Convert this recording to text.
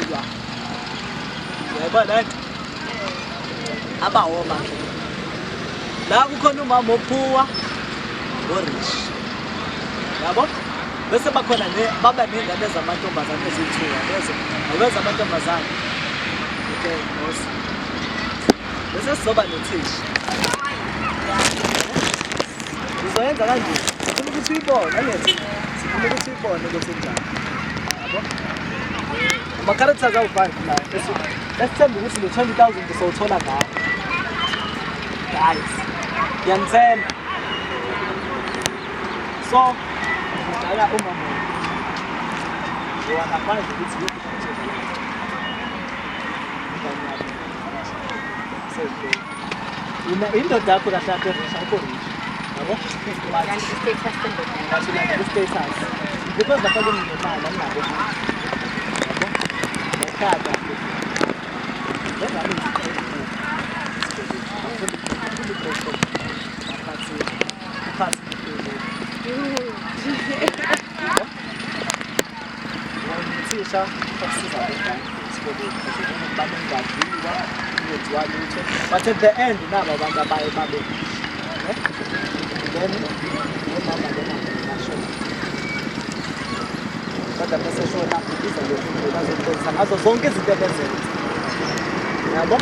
Bayalwa. Uyayibona lento? Abawomakhelwane. La kukhona umama o-poor o-rich. Yabo? Bese bakhona ne baba ney'ngane zamantombazane eziyi-two, lezo awezamantombazane. Okay, boss. Bese sizoba nothisha. Uzoyenza kanje. Sifuna ukuthi uyibone, angithi? Sifuna ukuthi uyibone ukuthi njani. Yabo? Ama-characters awu-5 la. Esithemba ukuthi lo 20,000 usowuthola ngawo. Guys, ngiyanithemba. So, ngidlala umama. Wanna find ukuthi yiphi ingane yakho. Ina indoda yakho kahle kahle rich, awukho rich. Yabo? But I-status sendoda. But ulandela i-status. Because lapha kunemali anginabo. Yabo? Ekhaya kahle. Lengane afunda i-grade 4. Aphathi uphathi. Uthisha okusiza ngengane esikoleni ukuba bengadliwa, kungenziwa lutho. But at the end nabo abantu abaye babe ne? Then nomama lona bashona. Kodwa bese shona ubiza lo muntu azoxolisa ngazo zonke izinto ebezenza. Yabo?